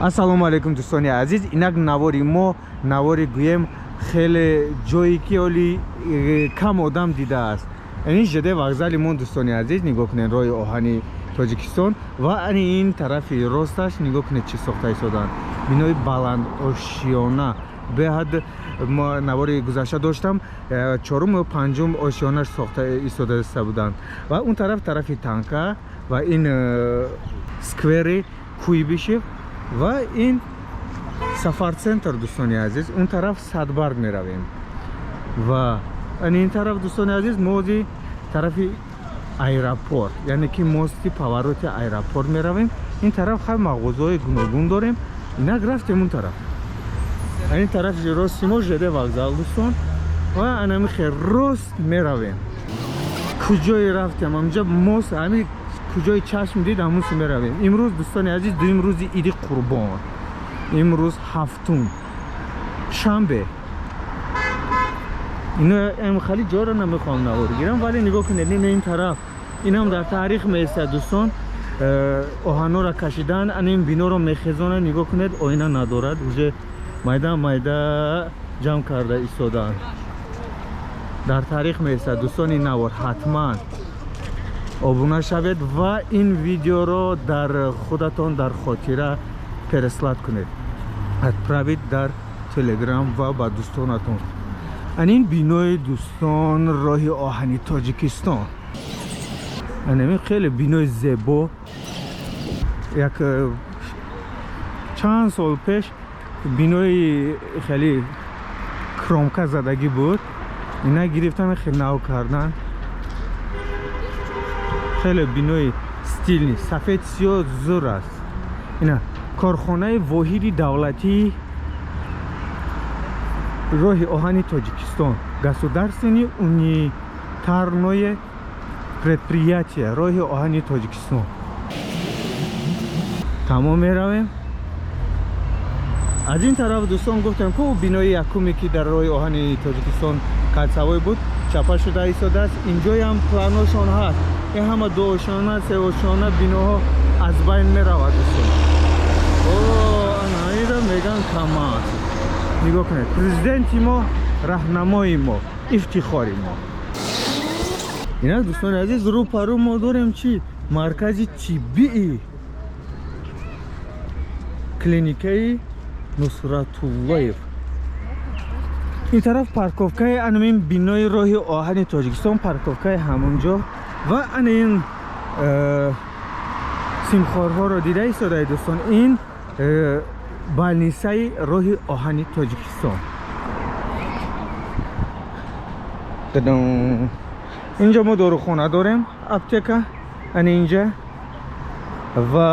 Ассалому алайкум, дӯстони азиз. Инак навори мо, навори гӯем хеле ҷое ки оли кам одам дидааст. Ин ЖД вокзали мо, дӯстони азиз, нигоҳ кунед, роҳи оҳани Тоҷикистон ва ани ин тарафи росташ нигоҳ кунед, чӣ сохта истоданд. Бинои баландошёна. Беҳад мо навори гузашта доштам, чорум ё панҷум ошёнаш сохта истодаиста буданд. Ва он тараф тарафи танка ва ин сквери Куйбишев ва ин Сафарцентр, дӯстони азиз. Он тараф Садбарг меравем ва ани ин тараф, дӯстони азиз, мози тарафи аэропорт, яъне ки мости повороти аэропорт меравем. Ин тараф хай мағозаҳои гуногун дорем. Инак рафтем он тараф. Ин тарафи рости мо ЖД вокзал, дӯстон, ва анами хел рост меравем. Куҷое рафтем, ҳаминҷа мост, ҳами куҷои чашм дид, ҳамунсу меравем. Имрӯз, дӯстони азиз, дуюм рӯзи Иди Қурбон, имрӯз ҳафтум, шанбе. Ино хали ҷоро намехоҳам навор гирам, вале нигоҳ кунед, ин ин тараф, инам дар таърих меистад, дӯстон. Оҳанҳоро кашидан, ана ин биноро мехезонанд. Нигоҳ кунед, оина надорад, уже майда майда ҷамъ карда истодаанд. Дар таърих меистад, дӯстони. Навор ҳатман обуна шавед ва ин видеоро дар худатон дар хотира переслать кунед, отправить дар Телеграм ва ба дӯстонатон. Ан ин бинои, дӯстон, роҳи оҳани Тоҷикистон, анами хеле бинои зебо. Як чанд сол пеш бинои хеле кромка задагӣ буд, ина гирифтан, хеле нав кардан. Хеле бинои стильный, сафед, сиёҳ, зур аст. Ина корхонаи воҳиди давлатии роҳи оҳани Тоҷикистон, государственный унитарное предприятие роҳи оҳани Тоҷикистон. Тамом, меравем аз ин тараф. Дӯстон, гуфтем ку, бинои якуме ки дар роҳи оҳани Тоҷикистон кольцевой буд, чапа шуда истодааст. Инҷоям планошон ҳаст. Ин ҳама дуошона, сеошона биноҳо аз байн меравад, дӯстон. О, анаира меган КамАЗ. Нигоҳ кунед, президенти мо, раҳнамои мо, ифтихори мо. Инак, дӯстони азиз, рӯпарӯ мо дорем чӣ? Маркази тиббии клиникаи Нусратуллоев. Ин тараф парковкаи анамин бинои роҳи оҳани Тоҷикистон, парковкаи ҳамонҷо. Ва ана ин симхорҳоро дида истодаи, дӯстон. Ин больницаи роҳи оҳани Тоҷикистон. Дадам. Инҷо мо дорухона дорем, аптека ана инҷа. Ва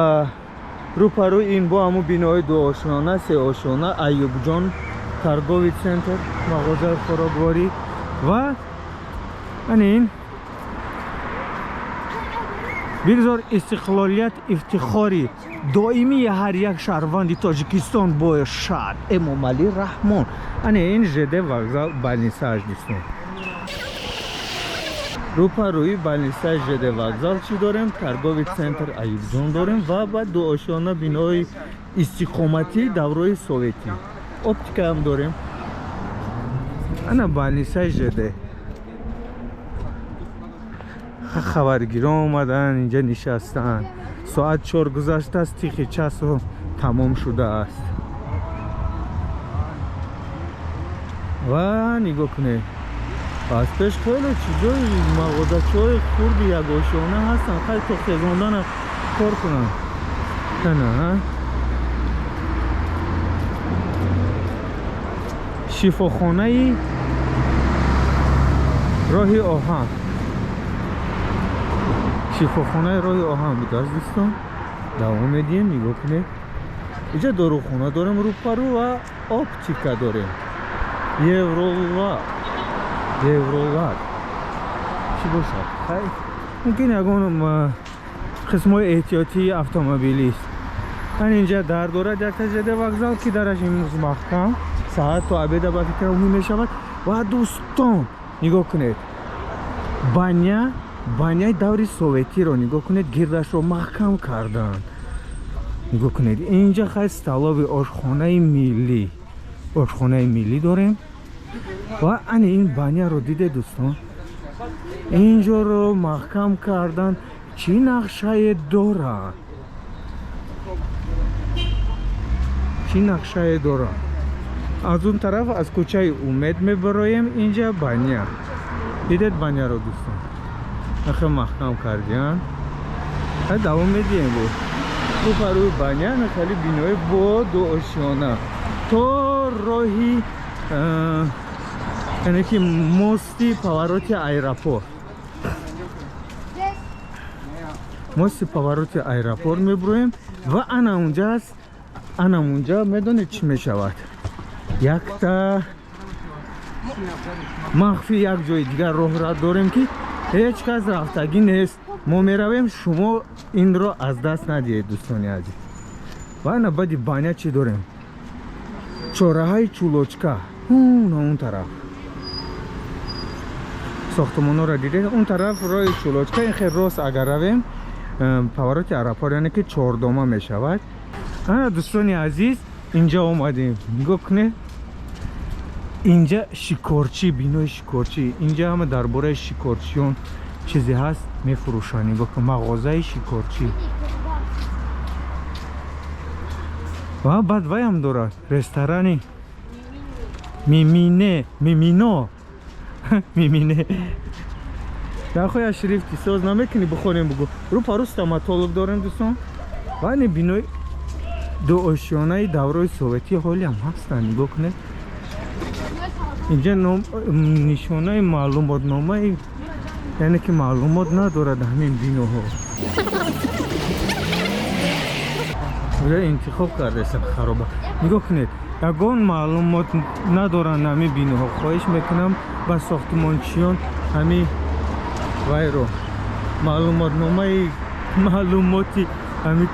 рӯпарӯи ин бо ҳамун биноҳои дуошона, сеошона, Аюбҷон торговый центр, мағозаи хӯрокворӣ. Ва ана ин бигзор истиқлолият ифтихори доимии ҳар як шаҳрванди Тоҷикистон бошад, Эмомалӣ Раҳмон. Ана ин ЖД вокзал, больницааш, дӯстон. Рӯпарӯи больницаи ЖД вокзал чӣ дорем? Торговый центр Аюбҷон дорем ва баъд дуошона бинои истиқоматии даврои советӣ, оптикаам дорем. Ана больницаи ЖД. Хабаргирон омадан, инҷа нишастанд. Соат 4 гузаштааст, тихи часу тамом шудааст. Ва нигоҳ кунед, аз пеш хеле чизои мағозачиҳои хурди ягошона ҳастанд. Хай, то хезондана кор кунанд. Ана шифохонаи роҳи оҳан, шифохонаи роҳи оҳан будааст, дӯстон. Давом медиҳем. Нигоҳ кунед, инҷа дорухона дорем рӯпарӯ ва оптика дорем. Еврола, Евролак чӣ бошад? Хай, мумкин ягон қисмҳои эҳтиётии автомобилист. Ан инҷа дар дорад якта ЖД вокзал, ки дараш имрӯз маҳкам, саат то обеда ба фикр умум мешавад. Ва дӯстон, нигоҳ кунед, баня, баняи даври советиро нигоҳ кунед, гирдашро маҳкам карданд. Нигоҳ кунед, инҷа хай столовый ошхонаи миллӣ, ошхонаи миллӣ дорем. Ва ани ин баняро диде, дӯстон, инҷоро маҳкам кардан чӣ нақшае дорад? Чӣ нақшае дорад? Аз он тараф аз кӯчаи Умед мебароем, инҷа баня. Дидед баняро, дӯстон? Нахе маҳкам кардиян. Хай давом медиҳем бо рӯпарӯи баня, нахали бинои бо дуошёна то роҳи, яъне ки мости повороти аэропорт, мости повороти аэропорт мебуроем ва ана унҷа аст. Ана унҷа медонед чӣ мешавад? Якта махфӣ, як ҷои дигар роҳра дорем, ки ҳеҷ кас рафтагӣ нест. Мо меравем, шумо инро аз даст надиҳед, дӯстони азиз. Ва ана баъди баня чӣ дорем? Чораҳаи Чулочка. На он тараф сохтмонҳоро дидед, он тараф роҳи Чулочка. Ин хел рост агар равем, повороти аэропорт, яъне ки чордома мешавад. Ана, дӯстони азиз, инҷа омадем, нигоҳ кунед, инҷа шикорчӣ, бинои шикорчӣ. Инҷа ҳама дар бораи шикорчиён чизе ҳаст, мефурӯшанд. Нигоҳ кун, мағозаи шикорчӣ. Ва баъд ваям дорад, ресторани Мимине, Мимино, Мимине. Нахоя шрифти соз намекунӣ, бихонем, бугӯ. Рӯ пару стоматолог дорем, дӯстон. Ва ин бинои дуошёнаи даврои советӣ ҳолиам ҳастанд, нигоҳ кунед. Инҷа нишонаи маълумотномаи, яъне ки маълумот надорад ҳамин биноҳо. Интихоб кардаистам хароба. Нигоҳ кунед, ягон маълумот надоранд ҳамин биноҳо. Хоҳиш мекунам ба сохтмончиён, ҳамин вайро, маълумотномаи, маълумоти ҳамин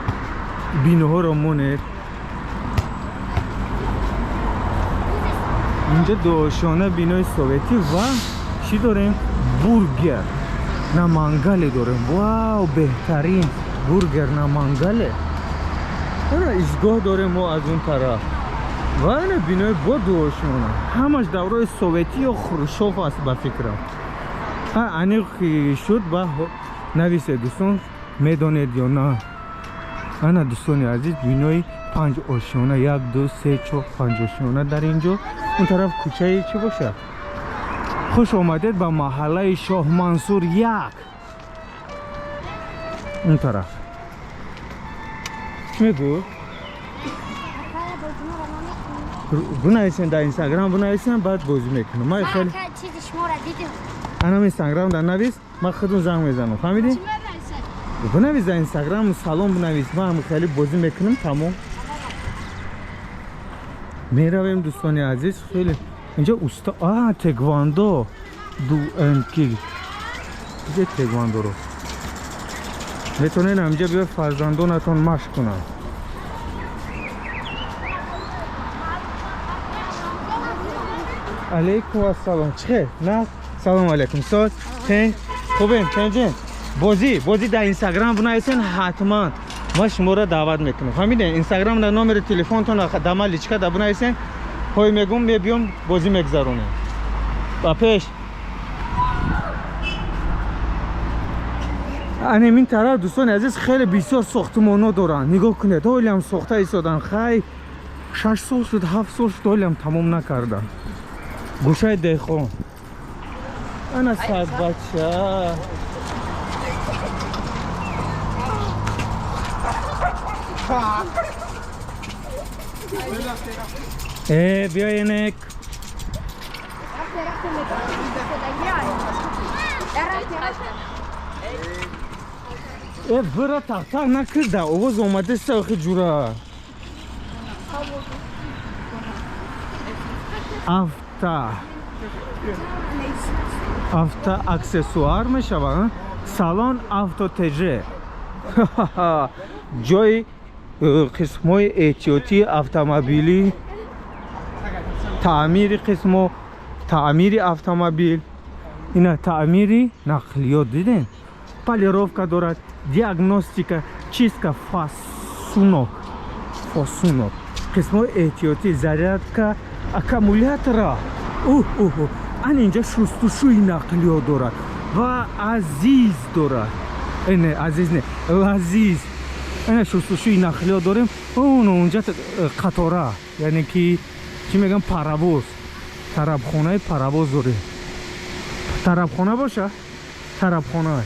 биноҳоро монед. Инҷа дуошона бинои советӣ. Ва чӣ дорем? Бургер на мангале дорем. Вау, беҳтарин бургер на мангале. Ана изгоҳ дорем мо аз он тараф. Ва ана бинои бо дуошона, ҳамаш даврои советӣ ё Хрушов аст, ба фикрам. Аниқ шуд, ба нависед, дӯстон, медонед ё на. Ана, дӯстони азиз, бинои панҷ ошёна, як, ду, се, чор, панҷ ошёна дар инҷо. Он тараф кӯчаи чӣ бошад? Хуш омадед ба маҳаллаи Шоҳмансур 1. Он тараф чӣ мегӯ? Бинависен дар Инстаграм, бинависен, баъд бозӣ мекунам. Ман хеле анам Инстаграм дар навис, ман худум занг мезанам, фаҳмидӣ? Бинавис дар Инстаграм, салом бинавис, ман ҳам хеле бозӣ мекунам, тамом. Меравем, дӯстони азиз, хеле инҷа уста, а теквандо ду ки иҷа теквандоро метавонед ҳаминҷа биёд, фарзандонатон машқ кунанд. Алейкум ассалом. Чӣ хел? На, салом алейкум. Соз хен хубем, ченҷен? Бозӣ, бозӣ дар Инстаграм бинависен, ҳатман ман шуморо даъват мекунам, фаҳмидем? Инстаграм дар номери телефонтон дар ман личка да бинависен, ҳой мегум, мебиём, бозӣ мегзаронем. Ба пеш. Анем ин тараф, дӯстони азиз, хеле бисёр сохтмонҳо доранд, нигоҳ кунед, ҳолиам сохта истоданд. Хай, 6 сол шуд, 7 сол шуд, ҳолиам тамом накарданд. Гӯшаи деҳқон. Ана сагбача. Э, биёенек. Э, бира тахтах накарда, овоз омада сахи ҷура. Авто аксессуар мешавад, салон авто ТЖ. Ҷои қисмҳои эҳтиётии автомобилӣ, таъмири қисмо, таъмири автомобил, ина таъмири нақлиёт, дидем, полировка дорад, диагностика, чистка фасунок. Форсунок, қисмҳои эҳтиётӣ, зарядка аккумулятора. Уҳ, уҳ, уҳ. Ан инҷа шустушӯи нақлиёт дорад ва азиз дорад. Не, азиз не, лазиз. Ана шустушӯи нақлиёт дорем. Он унҷа қатора, яъне ки чӣ мегӯям, паровоз, тарабхонаи паровоз дорем. Тарабхона боша, тарабхона.